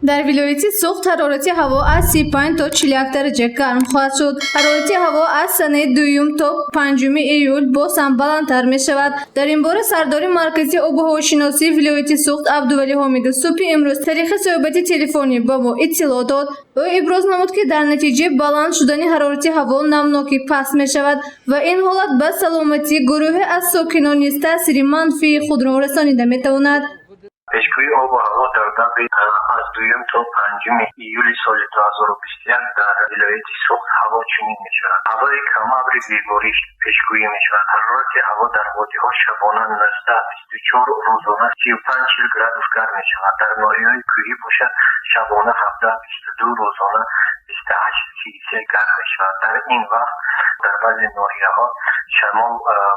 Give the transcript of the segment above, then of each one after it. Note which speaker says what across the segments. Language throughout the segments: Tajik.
Speaker 1: Дар вилояти Суғд ҳарорати ҳаво аз 35 то 41 дараҷа гарм хоҳад шуд. Ҳарорати ҳаво аз санаи 2 то 5 июл боз ҳам баландтар мешавад. Дар ин бора сардори Маркази обу ҳавошиносии вилояти Суғд Абдувалӣ Ҳомидов субҳи имрӯз тариқи суҳбати телефонӣ ба мо иттилоъ дод. Ӯ иброз намуд, ки дар натиҷаи баланд шудани ҳарорати ҳаво намнокӣ паст мешавад ва ин ҳолат ба саломатии гурӯҳе аз сокинон низ таъсири манфии худро расонида метавонад.
Speaker 2: Пешгӯии обу ҳаво дар даври аз 2 то 5 июли соли 2021 дар вилояти Суғд ҳаво чунин мешавад. Ҳавои камабри бебориш пешгӯӣ мешавад. Ҳарорати ҳаво дар водиҳо шабона 19-24, рӯзона 35-40 градус гарм мешавад. Дар ноҳияҳои кӯҳӣ бошад, шабона 17-22, рӯзона 28-33 гарм мешавад. Дар ин вақт дар баъзе ноҳияҳо шамол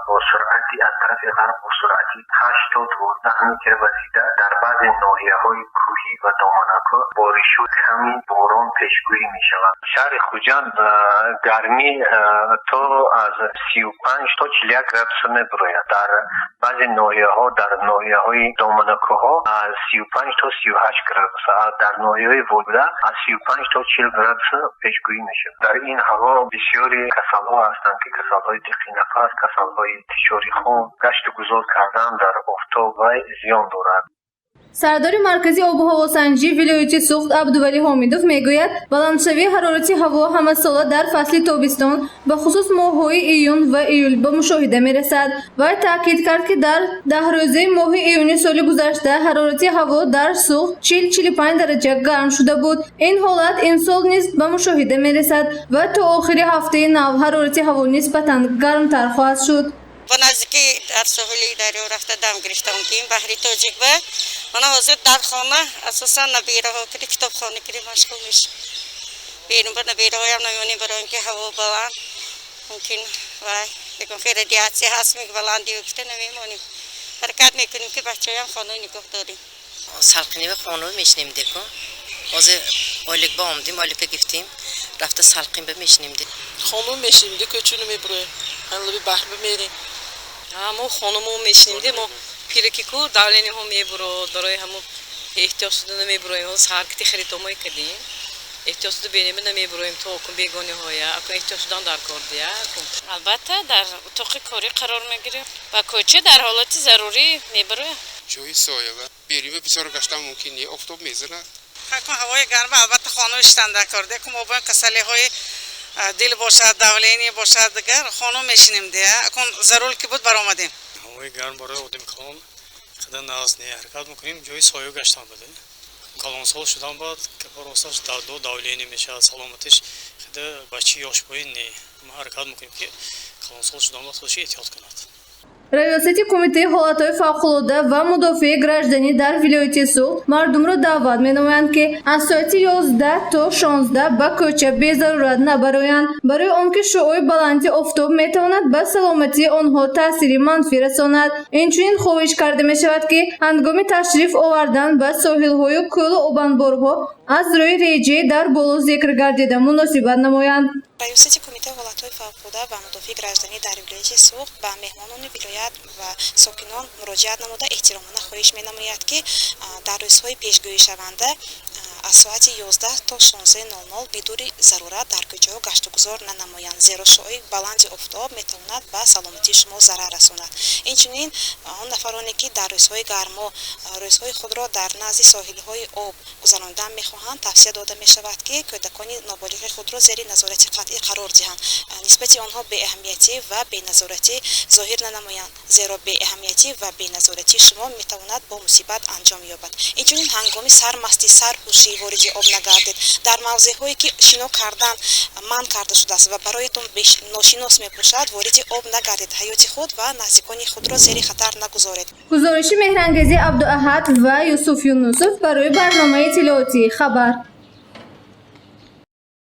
Speaker 2: бо суръати аз тарафи ғарб бо суръати 8 то 12 метр вазида, дар баъзе ноҳияҳои кӯҳӣ ва доманакҳо боришу ками борон пешгӯӣ мешавад. Шаҳри Хуҷанд гармӣ то аз 35 то 41 градуса мебурояд. Дар баъзе ноҳияҳо, дар ноҳияҳои доманакӯҳҳо аз 35 то 38 градус, дар ноҳияҳои водида аз 35 то 40 градуса пешгӯӣ мешавад. Дар ин ҳаво бисёри касалҳо ҳастанд, ки касалҳои тиқи нафас, касалҳои фишори хун, гашту гузор кардан дар офтоб вай зиён дорад.
Speaker 1: Сардори Маркази обу ҳавосанҷии вилояти Суғд Абдувалӣ Ҳомидов мегӯяд, баландшавии ҳарорати ҳаво ҳамасола дар фасли тобистон, бахусус моҳҳои июн ва июл, ба мушоҳида мерасад. Вай таъкид кард, ки дар 10 рӯзаи моҳи июни соли гузашта ҳарорати ҳаво дар Суғд 40-45 дараҷа гарм шуда буд. Ин ҳолат имсол низ ба мушоҳида мерасад ва то охири ҳафтаи нав ҳарорати ҳаво нисбатан гармтар хоҳад шуд.
Speaker 3: Ба наздикӣ дар соҳили дарё рафта дам гирифта омадем, баҳри тоҷик ба. Мана ҳозир дар хона асосан набираҳо кири китобхона кири машғул мешем. Берун ба набираҳоям намемонем, барои ин ки ҳаво баланд, мумкин вай ягон хел радиация ҳаст, баланди гуфта намемонем. Ҳаракат мекунем, ки бачаям хона нигоҳ дорем.
Speaker 4: Салқинива хона мешинем деку. Ҳозир ойлик ба омадем, ойлика гирифтем, рафта салқин ба мешинем де.
Speaker 5: Хона мешинем де, кӯча намебуроем, лаби баҳр бимерем.
Speaker 6: Мо хонамо мешинем де, мо пираки ку, давление ҳо мебурод, барои ҳамо эҳтиёт шуда намебуроем. Ҳозир ҳаракати харидомое кардем, эҳтиёт шуда бенема намебуроем то акун бегониҳоя, акун эҳтиёт шудан дар кор дия акун.
Speaker 3: Албатта, дар утоқи корӣ қарор мегирем, ба кӯча дар ҳолати зарурӣ мебароем.
Speaker 7: Ҷои соява берима бисёр гаштан мумкин не, офтоб мезанад.
Speaker 8: Акун ҳавои гарма, албатта, хона шиштан дар кор де. Акун мо боем касалиҳои дил бошад, давление бошад, дигар хона мешинем де. Акун зарур ки буд, баромадем.
Speaker 9: Ҳавои гарм барои одами калон қадар нағз не, ҳаракат мекунем ҷои соя гаштан баде. Калонсол шудан баъд росташ дарду давление мешавад, саломатиш хида бачаи ёшбои не. Ма ҳаракат мекунем, ки калонсол шудан баъд худаш эҳтиёт кунад.
Speaker 1: Раёсати Кумитаи ҳолатҳои фавқулода ва мудофиаи гражданӣ дар вилояти Суғд мардумро даъват менамоянд, ки аз соати 11 то 16 ба кӯча безарурат набароянд, барои он ки шуои баланди офтоб метавонад ба саломатии онҳо таъсири манфӣ расонад. Инчунин хоҳиш карда мешавад, ки ҳангоми ташриф овардан ба соҳилҳою кӯлу обанборҳо аз рӯи реҷаи дар боло зикр гардида муносибат намоянд.
Speaker 10: Раёсати Кумитаи ҳолатҳои фавқулода ва мудофиаи гражданӣ дар вилояти Суғд ба меҳмонони вилоят ва сокинон муроҷиат намуда, эҳтиромона хоҳиш менамояд, ки дар рӯзҳои пешгӯишаванда аз соати 11 то 16:00 бидуни зарурат дар кӯчаҳо гаштугузор нанамоянд, зеро шуои баланди офтоб метавонад ба саломатии шумо зарар расонад. Инчунин он нафароне, ки дар рӯзҳои гармо рӯзҳои худро дар назди соҳилҳои об гузаронидан мехоҳанд, тавсия дода мешавад, ки кӯдакони ноболиғи худро зери назорати қатъӣ қарор диҳанд, нисбати онҳо беаҳамиятӣ ва беназоратӣ зоҳир нанамоянд, зеро беаҳамиятӣ ва беназоратии шумо метавонад бо мусибат анҷом ёбад. Инчунин ҳангоми сармастӣ, сарҳушӣ вориди об нагардед. Дар мавзеъҳое, ки шино кардан манъ карда шудааст ва бароятон ношинос мебошад, вориди об нагардед. Ҳаёти худ ва наздикони худро зери хатар нагузоред.
Speaker 1: Гузориши Меҳрангези Абдуаҳад ва Юсуф Юнусов барои барномаи иттилоотии «Хабар».